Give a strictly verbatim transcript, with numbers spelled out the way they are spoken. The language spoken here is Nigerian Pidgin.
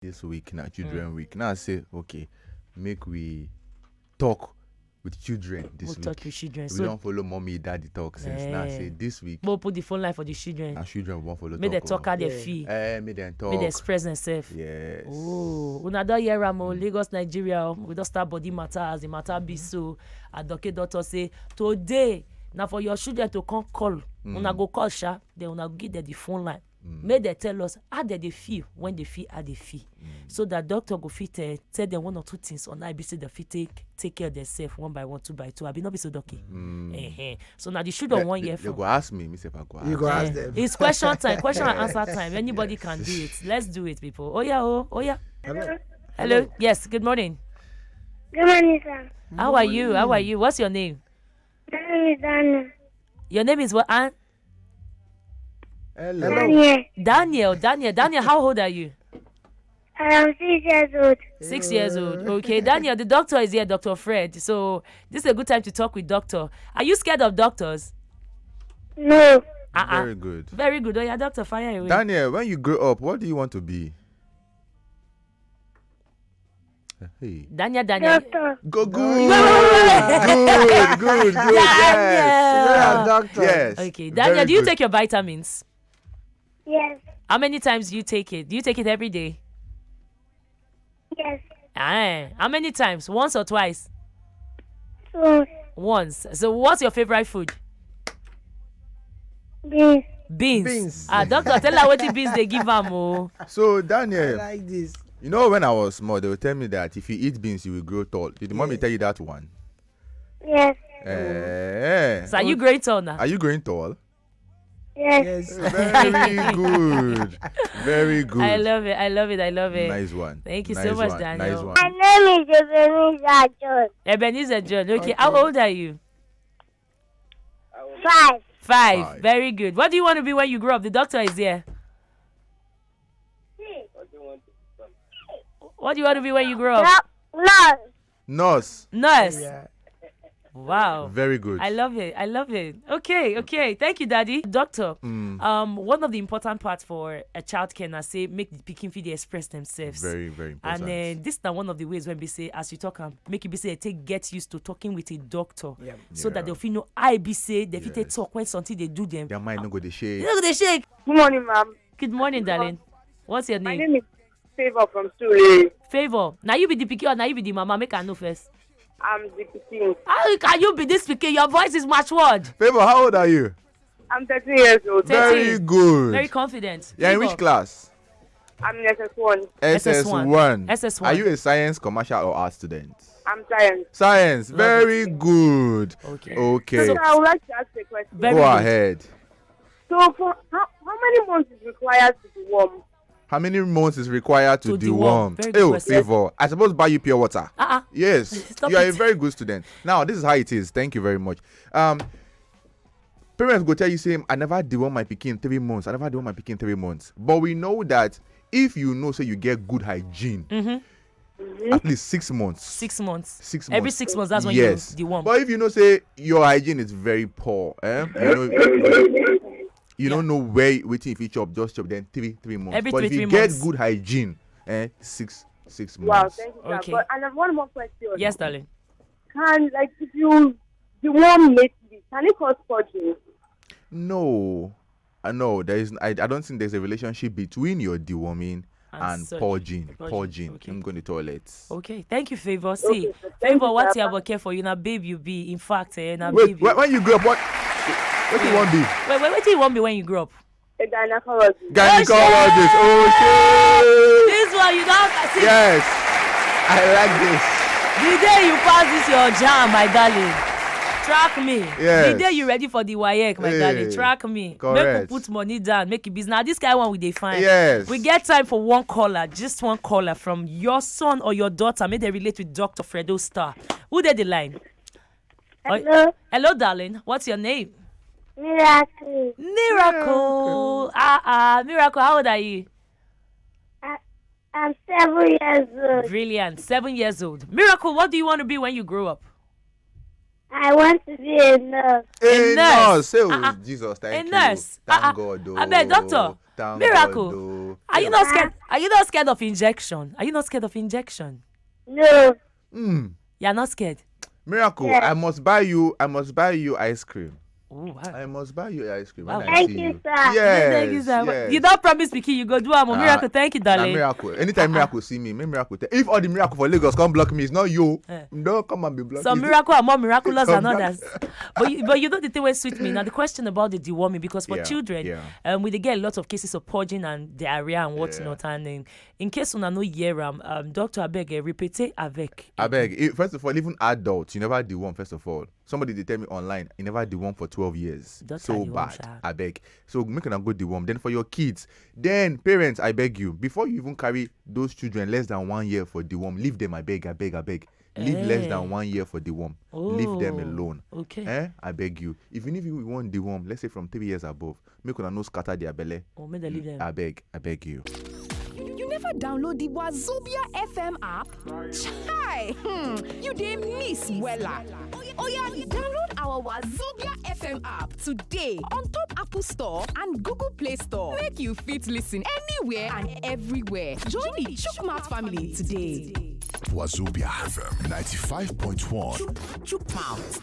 This week na children week. Now I say, okay, make we talk with children this We'll week. Talk with children. We So don't follow mommy, daddy talk since. Now I say Eh. this week We'll put the phone line for the children. our children won't follow Make them talk. talk how they Yeah. feel. Eh, make them talk. Make them express themselves. Yes. Oh, una don hear am o, Lagos, Nigeria o. We don start body matter as the matter be so. Adoke doctor say today na for your children to come call. Una go call sha, then una go give them the phone line. Make dem tell us how dem dey feel when they feel how they feel, so that doctor go fit uh, tell them one or two things on how e be say dem fit take take care of themselves one by one, two by two. Abi no be so, doki? Ehen. So na the children They, one they, year they from go ask me, me sef I go ask. You go ask Eh, them. It's question time, question and answer time. Anybody can do it. Let's do it, people. Oh yeah, oh, oh yeah. Hello. Hello. Yes. Good morning. Good morning, sir. How are you? How are you? What's your name? My name is Daniel. Your name is what? Ann? Hello. Daniel. Daniel. Daniel. Daniel. How old are you? I am six years old. Six years old. Okay, Daniel. The doctor is here, Doctor Fred. So this is a good time to talk with doctor. Are you scared of doctors? No. Uh-uh. Very good. Very good. Oh yeah, doctor, fire away. Daniel, when you grow up, what do you want to be? Hey. Daniel. Daniel. Doctor. Go good. Good, good, good. Yes. Daniel. Yeah, doctor. Yes. Okay, Very Daniel. Do you good. Take your vitamins? Yes. How many times do you take it? Do you take it every day? Yes. Ah, how many times? Once or twice? Two. Once. So what's your favorite food? Beans. Beans. Beans. Ah, doctor, tell her what beans they give am. Oh. So I Daniel, like this. you know when I was small, they would tell me that if you eat beans, you will grow tall. Did the mommy Yeah. Tell you that one? Yes. Eh. So are you growing tall now? Are you growing tall? Yes. Yes. Very good. Very good. I love it. I love it. I love it. Nice one. Thank you Nice so much, one. Daniel. Nice one. My name is Ebenezer John. Ebenezer John. Okay, Okay. How old are you? Five. Five. Five. Very good. What do you want to be when you grow up? The doctor is here. What do you want to be when you grow up? No. No. Nurse. Nurse. Yeah. Wow. Very good. I love it. I love it. Okay, okay. Thank you, Daddy. Doctor, Mm. um, one of the important parts for a child can I say make the pikin fit dey express themselves. Very, very important. And uh, this na one of the ways when we say, as you talk, um, make you be say they take get used to talking with a doctor, Yeah. so that Yeah. they'll feel no I be say they fit take Yes. Talk when something they do them. Their mind no go dey shake. You know they shake. Good morning, ma'am. Good morning, darling. What's your My name? Name is Favor from Sule. Favor. Now you be the pikin or now you be the mama? Make I know first. I'm the pikin. How can you be this pikin? Your voice is matured. Favor, how old are you? I'm thirteen years old. Thirteen. Very good. Very confident. Yeah, in which Favor. Class? I'm in S S one. S S one. S S one. Are you a science, commercial, or art student? I'm science. Science. Love Very good. Okay. Okay. So I would like to ask a question. Very Go good. Ahead. So for how, how many months is required to be warm? How many months is required to, To deworm? deworm. Very Hey, good question. Favor. I suppose buy you pure water. Uh-uh. Yes, Stop you are a it. Very good student. Now, this is how it is. Thank you very much. Um, parents go tell you, say, "I never deworm my pikin three months. I never deworm my pikin three months." But we know that if you know, say, you get good hygiene, Mm-hmm. at least six months. Six months. Six Every months. Six months. That's when Yes. You deworm. But if you know, say, your hygiene is very poor, eh? You know, you Yeah. Don't know where, waiting if you chop, just chop, then three, three months. Every But three, if you three get months. Good hygiene, eh, six, six Wow, months. Thank you, sir. Okay. But, and then one more question. Yes, darling. Can, like, if you deworm lately, can it cause purging? No. Uh, no, there is. I, I don't think there's a relationship between your deworming And and, such. Purging. Purging, Purging. Okay. I'm going to toilet. Okay. Thank you, Favor. See, Okay, so thank Favor, you, what sir. You about care for? You na babe you be. In fact, eh, na Wait, baby. When, when you grow up, what? What you want be? Wait, wait, what do you want be when you grow up? A gynecologist. Gynecologist. Oh shit. This one you don't see. Yes. I like this. The day you pass this your jam, my darling, track me. Yes. The day you ready for the wayek, my Hey, darling, track me. Make correct. We put money down, make it business. Now this guy one we define. Yes. We get time for one caller, just one caller from your son or your daughter. Make they relate with Doctor Fredo Star. Who dey the line? Oh, Hello. Hello, darling. What's your name? Miracle. Miracle. Ah, ah, Miracle. How old are you? I, I'm seven years old. Brilliant. Seven years old. Miracle. What do you want to be when you grow up? I want to be a nurse. A nurse. Nurse. Say, oh, Ah, ah. Jesus, A thank you. Nurse. Thank Ah, ah. God. Oh, Abeg, doctor. Thank Miracle. God, oh. Are you not scared? Are you not scared of injection? Are you not scared of injection? No. Mm. You are not scared. Miracle, Yeah. I must buy you. I must buy you ice cream. Oh wow. I must buy you ice cream. Wow. When I Thank see you, you. sir. Yes, Thank you, sir. yes. You don't promise pikin, you go do am. Oh, Ah, Miracle, thank you, Na darling. Miracle. Anytime Miracle see me, make Miracle tell. If all the Miracle for Lagos come block me, it's not you. Eh. Don't come and be blocked. Some Miracle are more miraculous Some than Miracle- others. But you, but you know the thing wey sweet me now. The question about the deworming, because for Yeah, children, yeah. um, we dey get lots of cases of purging and diarrhea and whatnot. And um, in case una no hear am, um, doctor, abeg, eh, répétez avec. I beg. Eh, first of all, even adults, you never deworm. First of all, somebody dey tell me online, you never deworm for twelve years. That's So how you want, bad. sha. I beg. So make una go deworm. Then for your kids, then parents, I beg you, before you even carry those children less than one year for deworm, leave them. I beg. I beg. I beg. Leave less Eh. than one year for deworm. Leave them Oh, alone. Okay. Eh? I beg you. Even if you want deworm, let's say from three years above, make una no scatter their belle. Oh, make dem leave them. I beg. I beg you. You never download the Wazobia F M app? Chai! Hmm, you dey miss wella. Oya, download our Wazobia F M app today on top Apple Store and Google Play Store. Make you fit listen anywhere and everywhere. Join the Chukmat family today. Wazobia F M ninety-five point one. Chukmouth.